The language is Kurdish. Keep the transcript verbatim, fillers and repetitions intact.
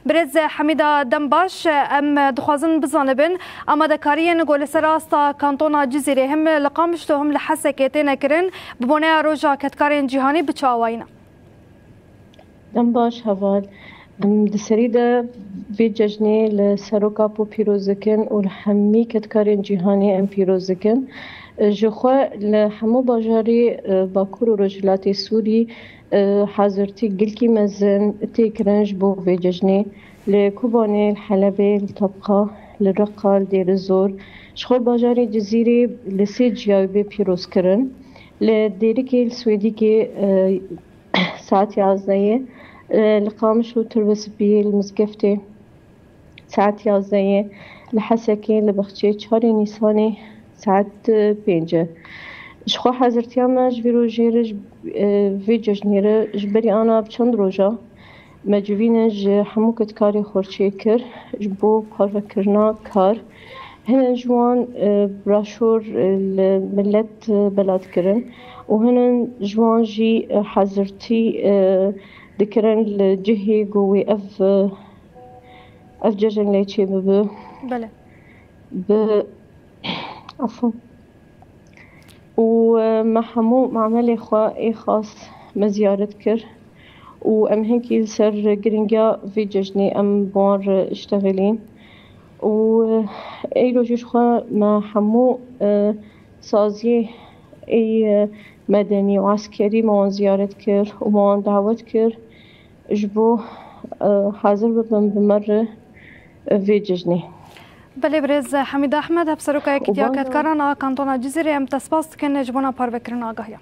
Birêz Hemîda, dem baş. Em dixwazin bizanibin, amadekariyên ku li ser asta kantona Cizîrê him li Qamişlo him li Hesekê têne kirin, bi boneya roja kedkarên cîhanî bi çi awayî ne? Dem baş heval. Em di serî de vê cejnê li ser û kap û pîroz dikin û li hemî kedkarên cîhanê em pîroz dikin. Ji xwe li hemû bajarê, e, Bakur û Rojhilatê Sûrî, e, hazirtî gilkî mezin tê kirin ji bo vê cejnê. Li Kobanê, li Helebê, li Tebqa, li Reqa, li Dêrizor. Ji xwe bajarê Cizîrê li sê ciya wê bê pîrozkirin. Li Dêrikê, li Swêdîkê, e, saet yazdeyê, e, li Qamişlo Tirbespiyê, li Mizgeftê saet yazdeyê, li Hesekê, li Bexçeyê çarê Nîsanê saet, e, pênc e. Ji xwe hezirtiya me ji vî rojê re, ji, e, vê cejnê re ji berî ana bi çend roja me civîne ji hemû kedkarê xurçê kir ji bo parvekirina kar. Hinin ji wan, e, braşor, e, li milet, e, belat kirin û hinin ji wan jî, e, hazirtî, e, dikirin li cihê ku wê ev, e, ev cejn lê çêbibe. Belê. Bi, efûn. Û, e, me hemû mamelê xwe ê xas me ziyaret kir û em hinkî li ser giringiya vê cejnê em bi wan re iştexilîn. Û, e, ey rojê ji xwe me hemû, e, saziyê ê, e, medenî û eskerî me wan ziyaret kir û me wan dawet kir ji bo, e, hazir bibin bi me re vê cejnê. Belê, birêz Hemîda Ehmed, hevseroka Yekîtiya Kedkaran a Kantona Cizîrê, em te spas dikin ji bona parvekirina agahiyan.